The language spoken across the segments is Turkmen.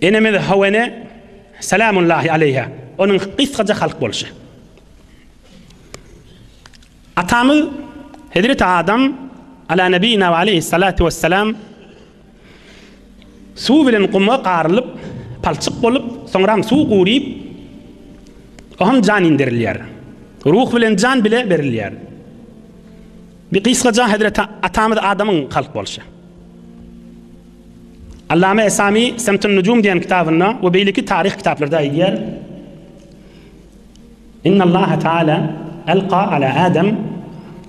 Enemiz How ene, Selamullahi aleýha, onuň gysgaça halk bolşy. Atamyz Hezreti Adam, ala nebina we aleýhissalatu wessalam, suw bilen guma garylyp, palçyk bolup, soňram suw guryp, oňam jan inderilýär. Ruh bilen jan bile berilýär. Bir gysgaça Hezreti atamyz Adamyň halk bolşy. Allame Esami Semtun Nujum diýen kitabynda we beýleki taryh kitaplarda aýdýar, Innallaha taala alqa ala Adam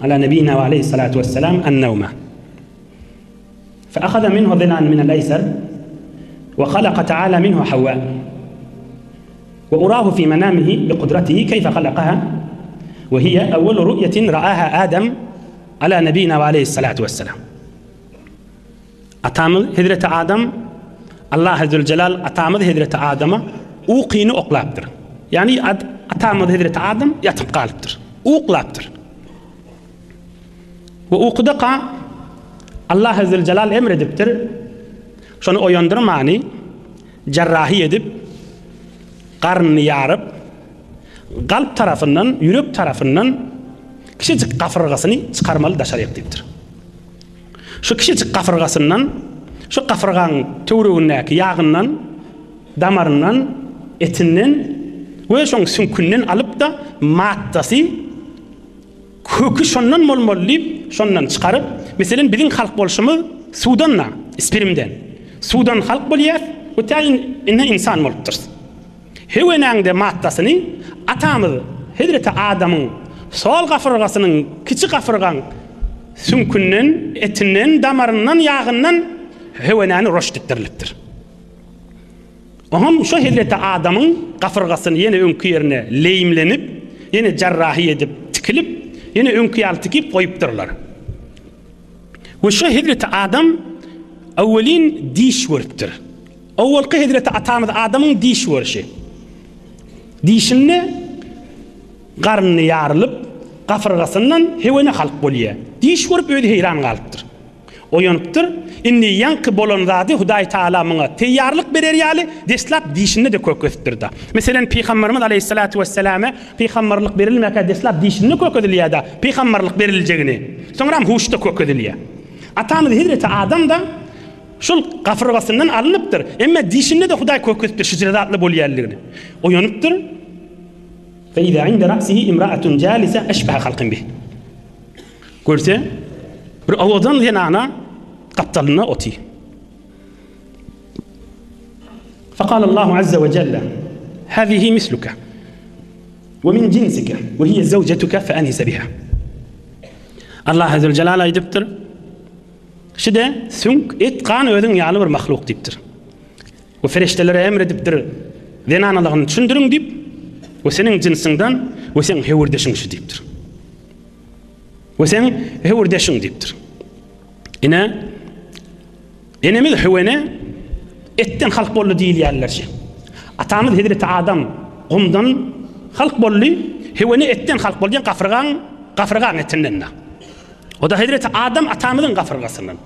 ala nebina we aleyhissalatu vesselam en-nevme. Fe ahaza minhu zilan minel eýser we halaka taala minhu Havva. We urahu fi menamihi bi kudratihi keyfe halakaha we hiye evvelu ru'yetin ra'aha Adam ala nebina we aleyhissalatu vesselam. Atamyz hezreti Adam Allahy Züljelal atamyz hezreti Adama ukyny oklapdyr. Ýagny atamyz hezreti Adam ýatyp galypdyr. Uklapdyr. We ukudaka Allahy Züljelal emr edipdir. Şony oýandyrmany jarrahy edip garnyny ýaryp galp tarapyndan, ýürek tarapyndan kiçijik gafyrgasyny çykarmaly daşaryk diýipdir. Şu kiçijik gafyrgasyndan, şu gafyrgaň töweregindäki ýagyndan, damaryndan, etinden we şoň süňkünden alyp-da, maddasy, köki şondan bolmaly diýip, şondan çykaryp, meselem, biziň halk bolşumyz suwdan-da, spermden. Suwdan halk bolýas we tä indi ynsan bolupdyrys. Hewenäň-de maddasyny atamyz hezreti Adamyň sol gafyrgasynyň kiçi gafyrgaň süňkünden, etinden, damaryndan, ýagyndan hewenäni roşt etdirilipdir. Oňam şo hezreti Adamyň gafyrgasyny ýene öňki ýerine leýimlenip, ýene jarrahy edip tikilip, ýene öňki ýaly tikip goýupdyrlar. We şo hezreti Adam öwelin diş görüpdir. Owalky hezreti atamyz Adamyň diş görşi. Dişinde garnyny ýarylyp, gafyrgasyndan hewene halk bolýa. Diş görüp özi heýran galypdyr. Oýanypdyr. Indi ýaňky bolan zady Hudaý Tagala muňa teýýarlyk berer ýaly deslap dişinde-de kök ösüpdir-da. Meselem, Pygamberimiz aleýhissalatu wesselame pygamberlik berilmäkä deslap dişinde kök özülýär-de, pygamberlik beriljegini. Soňram huşda kök özülýär. Atamyz hezreti Adam-da Şol gafyrgasyndan alnypdyr. Emma dişinde-de Hudaý kökezipdir şijre zatly bolýanlygyny. Oýanypdyr. Fe iza inde ra'sihi imra'atun jalisa eşbeha halkin bih. Görse, bir owadan zenana gapdalynda otyr. Fekal Allahu azze we celle, Hazihi misluke we min cinsike we hiye zewcetuke fe enise biha. Allah azze we celal aýdypdyr, Şi-de süňk, et, gan özüň ýaly bir mahluk diýipdir. We perişdelere emr edipdir, Zenanalygyny düşündiriň diýip, we seniň jynsyňdan we seň höwürdeşiň şu diýipdir. We seň höwürdeşiň diýipdir. Ine, enemiz Höwene etden halk boldy diýilýärler şi. Atamyz Hezreti Adam gumdan halk boldy, Höwene etden halk boldy, ýa gafyrgaň, gafyrgaň etinden-de. O-da hezreti Adam atamyzyň gafyrgasyndan.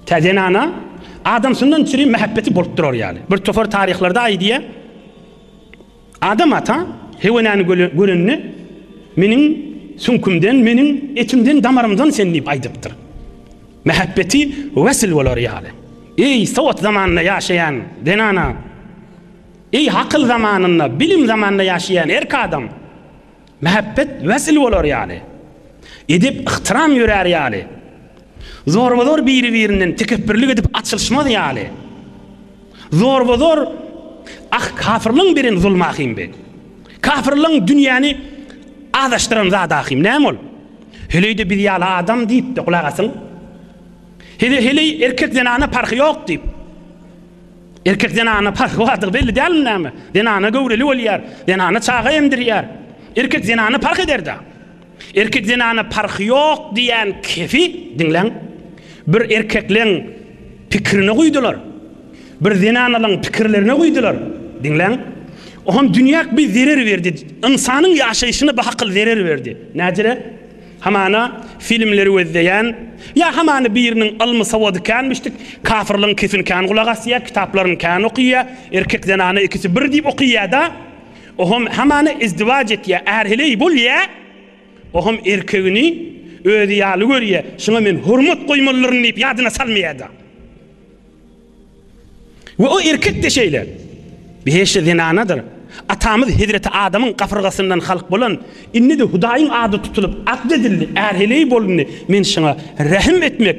Tä zenana adamsyndan çüri mähebbeti bolup durar ýaly. Bir topar taryhlarda aýdýar, Adam ata Hewenäni görende, Meniň süňkümden, meniň etimden, damarymdan sen diýip aýdypdyr. Mähebbeti wesl bolar ýaly. Eý, sowat zamanynda ýaşaýan zenana! Eý, akyl zamanynda, bilim zamanynda ýaşaýan erk adam! Mähebbet wesl bolar ýaly. Edep-yhtyram ýörär ýaly. Zorba-zor biri-birinden tekepbirlik edip açylyşmaz ýaly. Zorba-zor ah kafyrlaň beren zulmy ahym be. Kafyrlaň dünýäni azaşdyran zady ahym. Näme ol? Heleý-de biz ýaly adam diýip-de gulak asyň. Hele heleý erkek zenana parhy ýok diýip. Erkek zenana parhy bardygy belli dälmi näme? Zenana göwreli bolýar, zenana çaga emdirýär. Erkek zenana parh eder-dä. Erkek zenana parhy ýok diýýän kefi, diňläň, bir erkekleň pikirine guýdular. Bir zenanalaň pikirlerine guýdular. Diňläň. Oňam dünýäk bir zerer berdi. Ynsanyň ýaşaýşyna bir hakyl zerer berdi. Näjele? Hamana filmleri gözleýän, ýa hamana biriniň ylmy sowady känmişdik, kafyrlaryň kefini kän gulak asýar, kitaplaryny kän okyýar, erkek zenana ikisi bir diýip okyýar-da, ohem hamana izdiwaç etýär, är-heleý bolýar, ohem erkegini özi ýaly görýär, şuňa men hormat goýmalydyryn diýip ýadyna salmaýar-da. We o erkek-de şeýle. Behişdi zenanadyr. Atamyz hezreti Adamyň gapyrgasyndan halk bolan, indi-de Hudaýyň ady tutulyp akt edildi, är-heleý bolundy, men şuňa rähim etmek,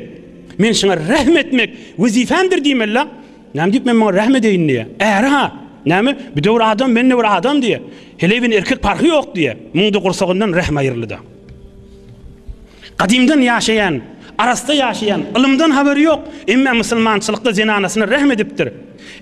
men şuňa rähm etmek wezipemdir diýmeli-la. Näme diýip men muňa rähm edeýin diýýär. Äri-ha, näme, bu-da bir adam, men-de bir adam diýýär. Heleý bilen erkek parhy ýok diýýär. Muň-da gursagyndan rähm aýryldy-da. Gadymdan ýaşaýan, arassa ýaşaýan, ylymdan habary ýok, emme musulmançylykda zenanasyna rehm edipdir.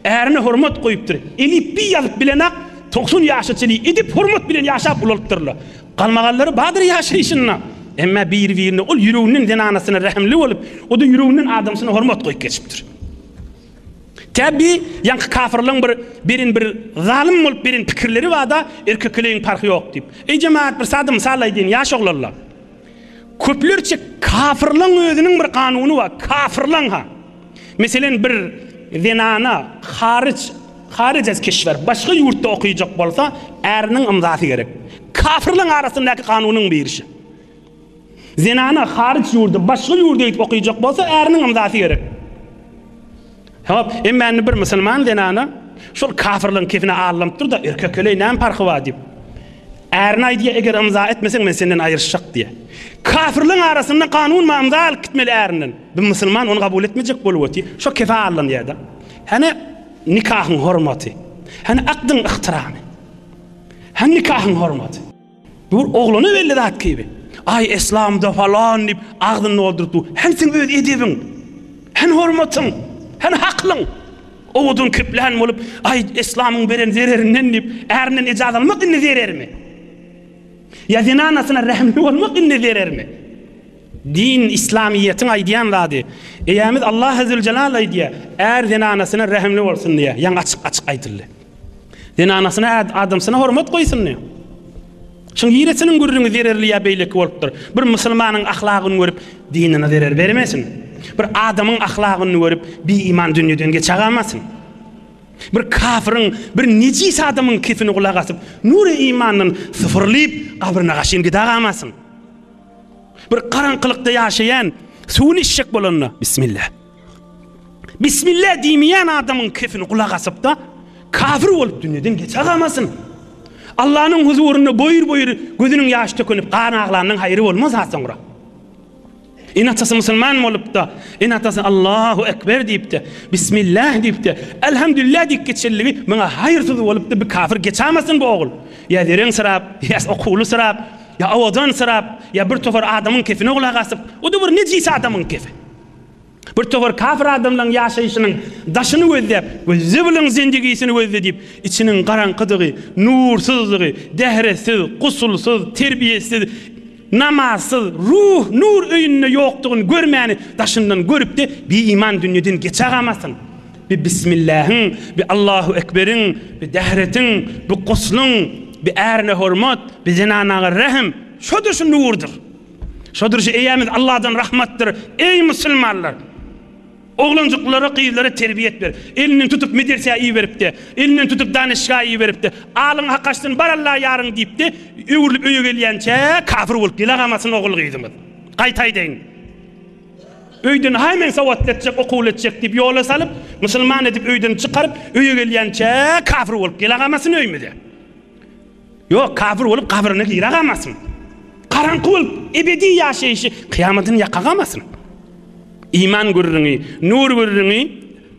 Ärine hormat goýupdyr. Elipbiý ýazyp bilenak, 90 ýaşa çenli edep hormat bilen ýaşap ulalypdyrlar. Galmagallary bardyr ýaşaýşynda. Emme biri-birine ol ýüreginden zenanasyna rehimli bolup, o-da ýüreginden adamsyna hormat goýup geçipdir. Tä bi ýaňky kafyrlaň bir beren bir zalym bolup beren pikirleri barda erkek heleýiň parhy ýok diýip. Eý jemagat bir sada mysal aýdýyn ýaş oglanlar. Köplerçe kafyrlaň özüniň bir kanuny bar kafyrlaň ha. Meselen bir zenana haryç haryç ez keşwer başga ýurtda okyjak bolsa äriniň ymzasy gerek. Kafyrlaň arasyndaky kanunyň biri şu. Zenana haryç ýurda, başga ýurda gidip okyjak bolsa, äriniň ymzasy gerek. Hop, emma indi bir musulman zenana şol kafirligiň kefine allanyp dur-da, erkek heleý näme parhy bar diýip. Ärine aýdýar, eger ymza etmeseň men senden aýryşjak diýýär. Kafirligiň arasynda kanun bar, ymza alyp gitmeli ärinden. Bir musulman ony kabul etmejek bolup otyr. Şo kefe allanýar-da. Hany nikahyň hormaty? Hany akdyň yhtyramy? Hany nikahyň hormaty? Bu bir oglana belli zat kibi. Aý eslamda falan diýip agzyny dolduryp dur. Hem seň öz edebiň. Hem hormatyň. Hem haklyň. Owadan kiplän bolup, aý eslamyň beren zererinden diýip, ärinden ejaz almak indi zerermi? Ýa zenanasyna rähimli bolmak indi zerermi? Din, islamyýetiň aýdýan zady. Eýämiz Allahy Züljelal aýdýar, är zenanasyna rähimli bolsun diýýär. Ýaňy açyk-açyk aýdyldy. Zenanasyna, adamsyna hormat goýsun diýýär. Şuň niresiniň gürrüňi zererli ýa beýleki bolupdyr? Bir musulmanyň ahlagyny görüp, dinine zerer bermesin. Bir adamyň ahlagyny görüp, biiman dünýeden geçe galmasyn. Bir kafyryň, bir nejis adamyň kefini gulak asyp, nury imandan syfyrlyp, gabryna gaşyn gide galmasyn. Bir garaňkylykda ýaşaýan, suwuny içjek bolanda, Bismillah. Bismillah diýmeýän adamyň kefini gulak asyp-da, kafir bolup dünýeden geçe galmasyn. Allanyň huzurynda boýur-boýur gözüniň ýaşy tökünip gan aglanyň haýry bolmaz ha soňra. Ene-atasy musulman bolupda, ene-atasy Allahu Ekber diýipde, Bismillah diýipde, Elhamdülillah diýip geçenligi muňa haýyrsyz bolupdy, bir kafir geçamasyn bu ogul. Ýa zereňsirap, ýa okuwlysyrap, ýa owadansyrap, ýa bir topar adamyň kefine gulak asyp, o-da bir nejis adamyň kefi. Bir topar kafir adamlaryň ýaşaýşynyň daşyny gözläp we zibiliň zendigisini gözle diýip, içiniň garaňkydygy, nursyzdygy, dähretsiz, gusulsyz, terbiýesiz, namazsyz, ruh, nur öýünde ýokdugyny görmäni daşyndan görüp-de, biiman dünýeden geçagamasyn. Bi Bismillähiň, bi Allahu Ekberiň, bi dähretiň, bi gusluň, bi ärine hormat, bi zenanaga rähm, şodur şu nurdur. Şodur şu Eýämiz Allahdan rahmatdyr. Eý musulmanlar! Oglanjyklara, gyzlara terbiýet ber. Elinden tutup medersä iberipdi. Elinden tutup danişga iberipdi. Alyň hak açsyn, bar Alla ýaryň diýipdi. Öwrülip öýe gelýänçä kafir bolup gele gamasyn ogul gyzymyz. Gaýta aýdaýyn. Öýden haý men sowatly etjek, okuwly etjek diýip ýola salyp, musulman edip öýden çykaryp, öýe gelýänçä kafir bolup gele gamasyn öýümize. Ýok, kafir bolup gabryna girä gamasyn. Garaňky bolup ebedi ýaşaýşy kyýamatyny ýaka gamasyn. Iman gürrüňi, nur gürrüňi,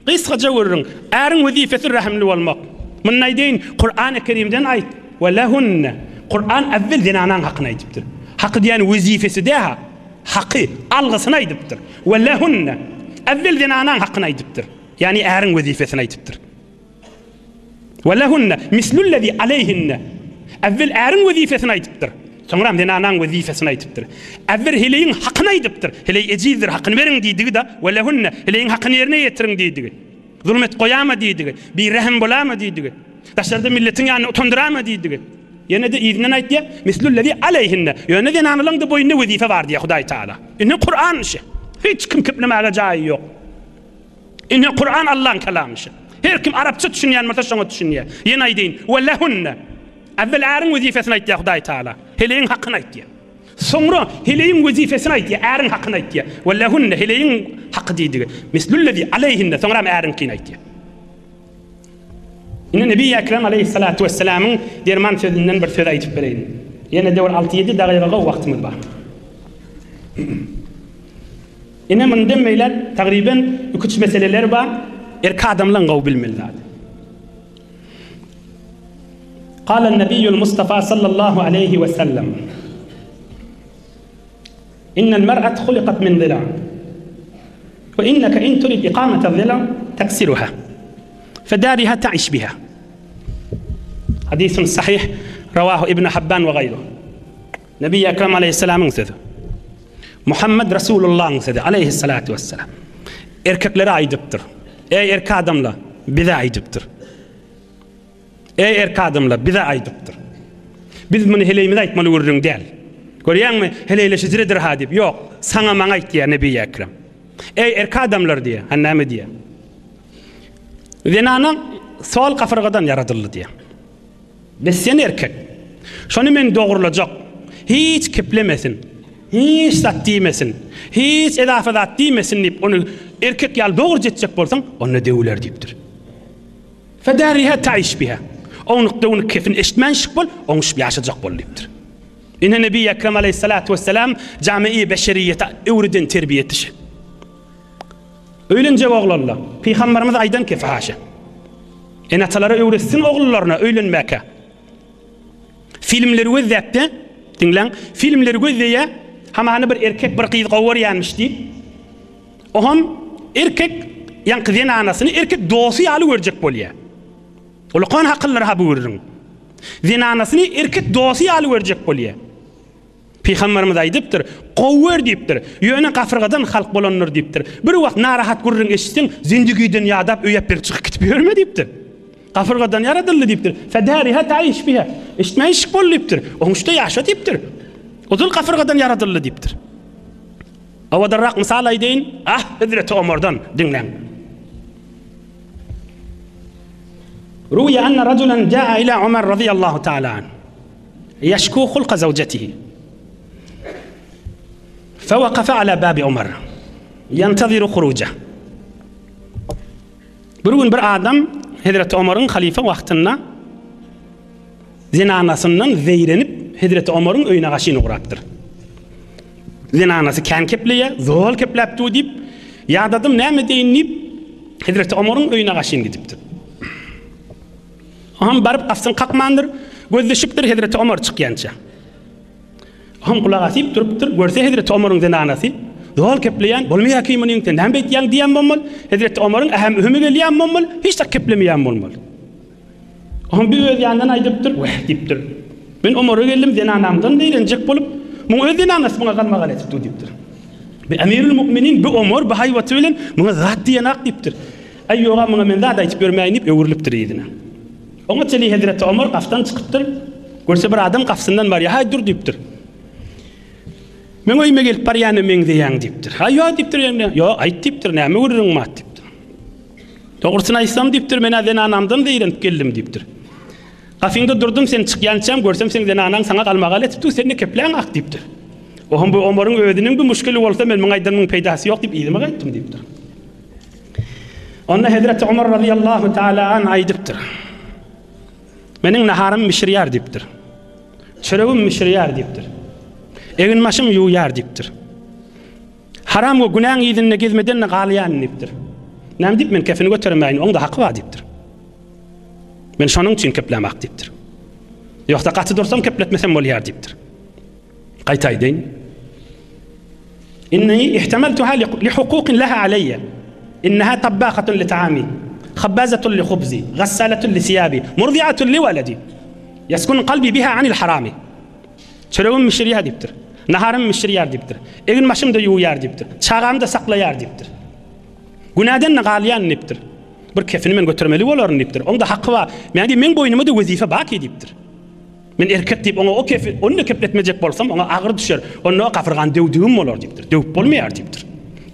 gysgaça gürrüň. Äriň wezipesi rähimli bolmak. Muny aýdaýyn, Kurany Kerimden aýt. We lehunne. Kuran äwwel zenanaň hakyny aýdypdyr. Haky diýýän wezipesi dä-ha. Haky, algysyny aýdypdyr. We lehunne. Äwwel zenanaň hakyny aýdypdyr. Ýagny äriň wezipesini aýdypdyr. We lehunne mislullezî aleýhinne. Äwwel äriň wezipesini aýdypdyr. Soňram zenanaň wezipesini aýdypdyr. Äwwel heleýiň hakyny aýdypdyr. Heleý ejizdir, hakyny beriň diýdigi-de, we lehunne, heleýiň hakyny ýerine ýetiriň diýdigi. Zulum et goýama diýdigi. Birehim bolama diýdigi. Daşarda milletiň ýanynda utandyrama diýdigi. Ýene-de yzyndan aýtýar, Mislüllezî aleýhinne. Ýöne zenanalaryň-da boýnunda wezipe bar diýýär Hudaý Tagala. Ine Kuran şi. Hiç kim keplemäge jaýy ýok. Ine Kuran Allaň kelamy şi. Her kim arapça düşünýän bolsa şoňa düşünýär. Ýene aýdaýyn, we lehunne. Äwwel äriň wezipesini aýtýar Hudaý Tagala. Heleýiň hakyny aýtýar. Soňra heleýiň wezipesini aýtýar, äriň hakyny aýtýar. We lehunne heleýiň haky diýdigi. Mislüllezî aleýhinne soňram äriňkini aýtýar. Indi Nebi Ekrem aleýhissalatu wessalamyň derman sözünden bir söz aýdyp bereýin. Ýene-de bir alty-ýedi dagyga wagtymyz bar. Ine mundan beýläk tagryben iki-üç meseleler bar, erkek adamlaň gowy bilmeli zady. Kalen Nebiýül Mustafa sallallahu aleýhi we sellem. Innel mer'at hulikat min zila. We inneke in turid ikamete zila teksiruha. Fedariha ta'iş biha. Hadisun sahih rawahu Ibn Habban we gaýru. Nebi Ekrem aleyhisselamyň sözi. Muhammed Resulullahyň sözi aleyhissalatu vesselam. Erkeklere aýdypdyr. Ey erkek adamlar, bize aýdypdyr. Eý erkek adamlar, bize aýdypdyr. Biz muny heleýimize aýtmaly gürrüň däl. Görýäňmi, heleýleşijiredir-ha diýip, ýok, saňa maňa aýtýar Nebi Ekrem. Eý erkek adamlar diýýär, hany näme diýýär? Zenana sol gapyrgadan ýaradyldy diýýär. Bes sen erkek. Şony men dogrulajak. Hiç keplemesin. Hiç zat diýmesin. Hiç edafa zat diýmesin diýip, ony erkek ýaly dogruja etjek bolsaň, onda döwüler diýipdir. Fedariha taiş biha. Ownuk-döwnük kefin eşitmänşik bol, oňuşyp ýaşajak bol diýipdir. Ine Nebi Ekrem aleýhissalatu wessalam jami-i beşeriýete öwreden terbiýesi şi. Öýlenjek oglanlar, Pygamberimiz aýdan kefi haşa. Ene-atalara öwretsin ogullaryna öýlenmäkä. Filmleri gözläpde, diňläň, filmleri gözleýä, hamana bir erkek bir gyz gowy görýänmiş diýip, Oňam erkek ýaňky zenanasyny erkek dosty ýaly görjek bolýar. Ulakan hakyldyr-ha bu gürrüň. Zenanasyny erkek dosty ýaly görjek bolýar. Pygamberimiz aýdypdyr, Gowy gör diýipdir. Ýöne gafyrgadan halk bolandyr diýipdir. Bir wagt narahat gürrüň eşitseň, zindigiden ýadap öýe bir çykyp gidip ýörme diýipdir. Gafyrgadan ýaradyldy diýipdir. Fedariha taiş biha. Eşitmän işik bol diýipdir. Oňuşda ýaşa diýipdir. Ozal gafyrgadan ýaradyldy diýipdir. Owadanrak mysal aýdaýyn, ah, Hezreti Omardan diňläň. Ruwiýa anna rajulan jaa ila Omar radiyallahu ta'ala an. Ýeşku hulka zawjetihi. Fewakafe ala babi Omar. Ýenteziru huruja. Bir gün bir adam Hezreti Omaryň halyfa wagtynda Zenanasyndan zeýrenip, hezreti Omaryň öýüne gaşyn ugrapdyr. Zenanasy kän kepleýär, zol kepläp dur diýip, ýadadym, näme edeýin diýip, hezreti Omaryň öýüne gaşyn gidipdir. Oňam baryp gapysyny kakmandyr, gözleşipdir hezreti Omar çykýança. Oňam gulak asyp durupdyr, görse hezreti Omaryň zenanasy zol kepleýän, bolmaýar ki munyň, sen näme beýtýäň diýýän bolmaly, hezreti Omaryň ähem-ühümi gelýän bolmaly, hiç zat keplemeýän bolmaly. Oňa bir öz ýanyndan aýdypdyr, Weh, diýipdir. Men Omara geldim, zenanamdan zeýrenjek bolup, muň öz zenanasy muňa galmagal edip dur diýipdir. Bi Emirül Müminin, bi Omar, bi haýbaty bilen muňa zat diýenak diýipdir. Aý, ýog-a, muňa men zat aýtyp ýörmäýin diýip, öwrülipdir yzyna. Oňa çenli hezreti Omar gapdan çykypdyr. Görse bir adam gapysyndan barýar. Haý, dur diýipdir. Meň öýüme gelip barýana meňzeýäň diýipdir. Haý, ýok diýipdir, ýa, ýok, aýt diýipdir, näme gürrüň bar diýipdir. Dogrusyny aýtsam diýipdir, men-ä zenanamdan zeýrenip geldim diýipdir. Gapyňda durdum, sen çykýançam, görsem seň zenanaň saňa galmagal etip dur, sen-de kepläň-ak diýipdir. Ohm bu Omaryň özüniň bir muşkili bolsa, men muňa aýdanymyň peýdasy ýok diýip yzyma gaýtdym diýipdir. Onda hezreti Omar razyýallahu taala an aýdypdyr. Meniň naharym bişirýär diýipdir. Çöregim bişirýär diýipdir. Eginbaşym ýuwýar diýipdir. Haram we günäň yzynda gezmeden-de galýan diýipdir. Näme diýip men kefini götermäýin, oň-da haky bar diýipdir. Men şonuň üçin keplämak diýipdir. Ýogsa gaty dursam kepletmesem bolýar diýipdir. Gaýta aýdaýyn. Inni ihtamaltuha li hukukin laha alayya. Innaha tabbakatun li taami, habbazatun li hubzi, gassalatun li siyabi, murdiatun li waladi. Yaskun kalbi biha anil harami. Çöregimi bişirýär diýipdir. Naharymy bişirýär diýipdir. Egin-başymy-da ýuwýar diýipdir. Çagamy-da saklaýar diýipdir. Günäden-de galýan diýipdir. Bir kefini men götermeli bolaryn diýipdir. Oň-da haky bar. Meň diýip, meň boýnuma-da wezipe bar ki diýipdir. Men erkek diýip oňa o kefi, ony-da kepletmejek bolsam, oňa agyr düşer. Onda o gapyrgany döwdügim bolar diýipdir. Döwüp bolmaýar diýipdir.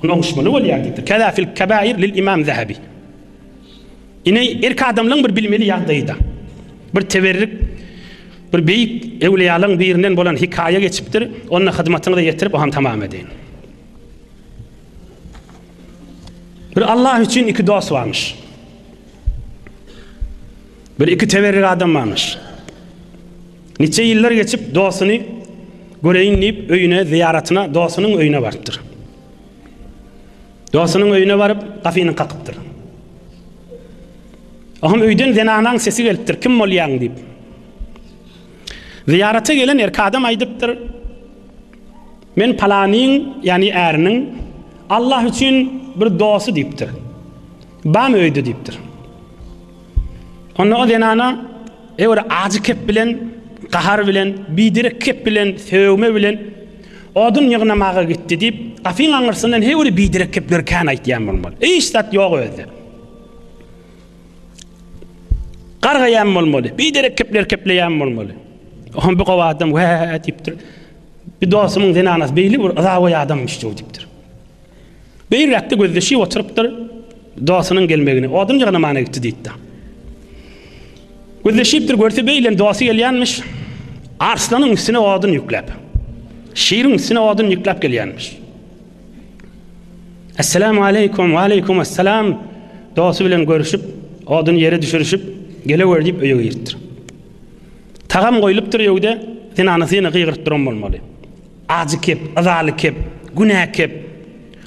Ony oňuşmaly bolýar diýipdir. Keza fil kebair lil imam Zehebi. Ine erk adamlaň bir bilmeli ýagdaýy-da. Bir teberrik, bir beýik ewliýalaň birinden bolan hekaýa geçipdir. Ony hyzmatyňyza ýetirip, oham tamam edeýin. Bir Allah üçin iki dost barmyş. Bir iki teberrik adam barmyş. Niçe ýyllar geçip dostuny göreýin diýip öýüne zyýaratyna dostunyň öýüne barypdyr. Dostunyň öýüne baryp gapyny kakypdyr. Oňam öýden zenanaň sesi gelipdir, kim bolýaň diýip. Zyýarata gelen erkek adam aýdypdyr, Men palanyň, ýagny äriniň Allah üçin bir dosty diýipdir. Bamy öýde diýipdir. Onda o zenana öwre ajy kep bilen, gahar bilen, biderek kep bilen, sögme bilen odun ýygnamaga gitdi diýip, gapyň aňyrsyndan höwre biderek kepleri kän aýtýan bolmaly. Hiç zat ýok özde. Gargaýan bolmaly, biderek kepler kepleýän bolmaly. Oňa bu gowy adam wä diýipdir. Bir dostumyň zenanasy beýle bir yzagoý adammyş diýipdir. Beýräkde gözleşip oturypdyr, dostunyň gelmegini. Odun ýygnamana gitdi diýipdir. Gözleşipdir, görse beýle dosty gelýänmiş. Arslanyň üstüne odun ýükläp. Şiriň üstüne odun ýükläp gelýänmiş. Esselamu aleýkum, we aleýkum esselam. Dosty bilen görüşip, oduny ýere düşürişip, gelewer diýip öýe giripdir. Tagam goýlupdyr öýde, zenanasy ýene gygyryp duran bolmaly. Ajy kep, yzaly kep, günä kep.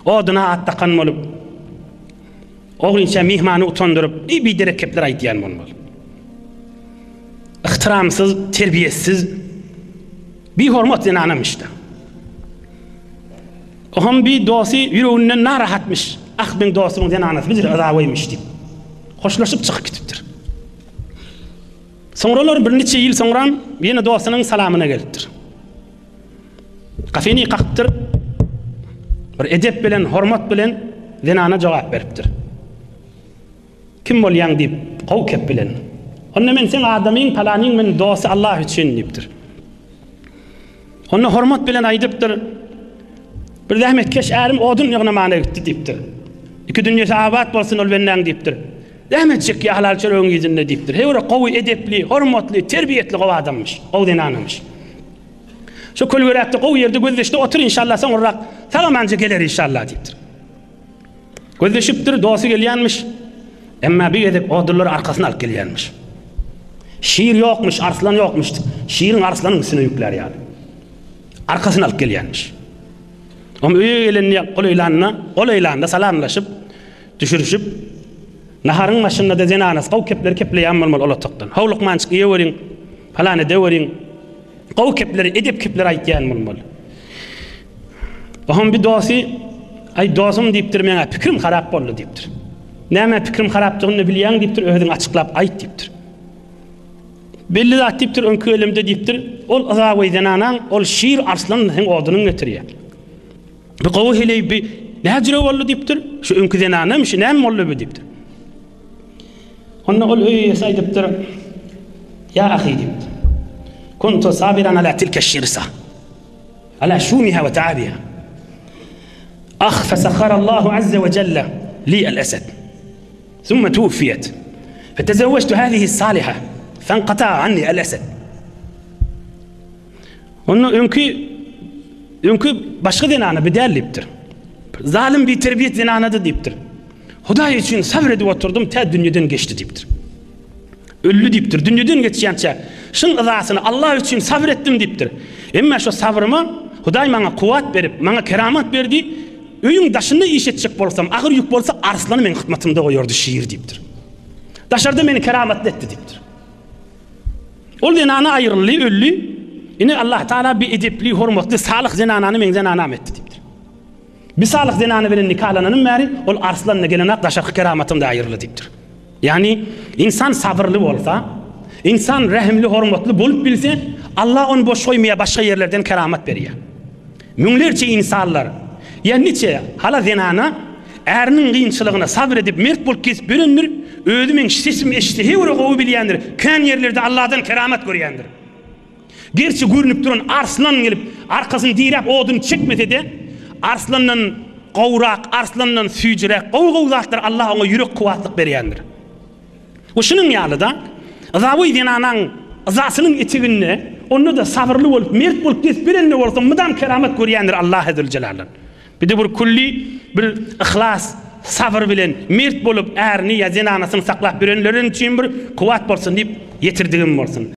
Oduna at dakan bolup, ogrynça myhmany utandyryp, bir biderek kepler aýdýan bolmaly. Yhtyramsyz, terbiýesiz, bihormat zenanamyş-da. Oňam bir dosty ýüreginden narahatmyş. Ah, meň dostumyň zenanasy bir yzagoýmyş diýip. Hoşlaşyp çykyp gidipdir. Soňralar birniçe ýyl soňram ýene dostunyň salamyna gelipdir. Gafyny kakypdyr. Bir edep bilen, hormat bilen zenana jogap beripdir. Kim bolýaň diýip, gowy kep bilen. Onda men seň adamyň palanyň men dosty Allah üçin diýipdir. Onda hormat bilen aýdypdyr. Bir zähmetkeş ärim odun ýygnamana gitdi diýipdir. Iki dünýesi abat bolsun ol bendäň diýipdir. Zähmet çekýär halal çöregiň yzynda diýipdir. Heý bir gowy edepli, hormatly, terbiýetli gowy adamyş, gowy zenanamyş. Şu kölgeräkde gowy ýerde gözleşde otur inşallah soňurrak sag-amanja geler inşallah diýipdir. Gözleşipdir, dosty gelýänmiş. Emma bir gezek odunlary arkasyna alyp gelýänmiş. Şir ýokmuş, arslan ýokmuş. Şiriň arslanyň üstüne ýüklär ýaly. Arkasyna alyp gelýänmiş. Oň öýe gelenine golaýlanda, golaýlanda salamlaşyp, düşürişip, naharyň başynda-da zenanasy gowy kepleri kepleýän bolmaly ol otagdan. Howlukmançyk iýeweriň, palan edeweriň. Gowy kepleri, edep kepleri aýtýan bolmaly. Oňam bir dosty, Aý, dostum diýipdir, meň-ä pikirim harap boldy diýipdir. Nämä pikirim harapdygyny bilýäň diýipdir, özüň açyklap aýt diýipdir. Belli zat diýipdir, öňki gelemde diýipdir, ol yzagoý zenanaň, ol şir arslan seň odunyň getirýär. Bu gowy heleý bi näjüre boldy diýipdir, şu öňki zenanam şu näme boldy bu diýipdir. Onda ol öý eýesi aýdypdyr, Ýa ahy diýipdir. Kuntu sabiran ala tilke şirsa. Ala şumiha we taabiha. Ah fesahharallahu azze we celle li el esed. Thumma tuwfiyet. Fetezewwejtu hâzihi saliha. Fenkata'a anni el esed. Onda öňki öňki başga zenana bir däl diýipdir. Zalym bir terbiýet zenanady diýipdir. Hudaý üçin sabr edip oturdym tä dünýeden geçdi diýipdir. Öldi diýipdir. Dünýeden geçýänçä şyň yzasyny Allah üçin sabr etdim diýipdir. Emma şo sabryma Hudaý maňa kuwwat berip, maňa keramat berdi. Öýüň daşynda iş etjek bolsam, agyr ýük bolsa arslany meň hyzmatymda goýardy şir diýipdir. Daşarda meni keramatly etdi diýipdir. Ol zenana aýryldy, öldi. Ine Allah Taala bir edepli, hormatly, salyh zenanany meň zenanam etdi diýipdir. Bir salyh zenana bilen nikalananym bäri ol arslan-da gelenak daşarky keramatym-da aýryldy diýipdir. Ýagny ynsan sabyrly bolsa, ynsan rehimli, hormatly bolup bilse, Allah ony boş goýmaýar, başga ýerlerden keramat berýär. Müňlerçe ynsanlar, ýa niçe hala zenana äriniň kynçylygyna sabyr edip mert bolup gezip ýörendir, özi meň sesimi eşitse heý bir gowy bilýändir, kän ýerlerde Allahdan keramat görýändir. Gerçi görnüp duran arslan gelip, arkasyny diräp oduny çekmese-de, arslandan gowrak, arslandan süýjüräk, gowy-gowy zatlar Allah oňa ýürek kuwwatlyk berýändir. We şunuň ýaly-da, yzaboý zenanaň yzasynyň eteginde, onda-da sabyrly bolup, mert bolup gezip berende bolsa mydam keramat görýändir Allahy Züljelaldan. Bir-de bir külli bir yhlas, sabyr bilen mert bolup ärini ýa zenanasyny saklap ýörenler üçin bir kuwwat bolsun diýip ýetirdigim bolsun.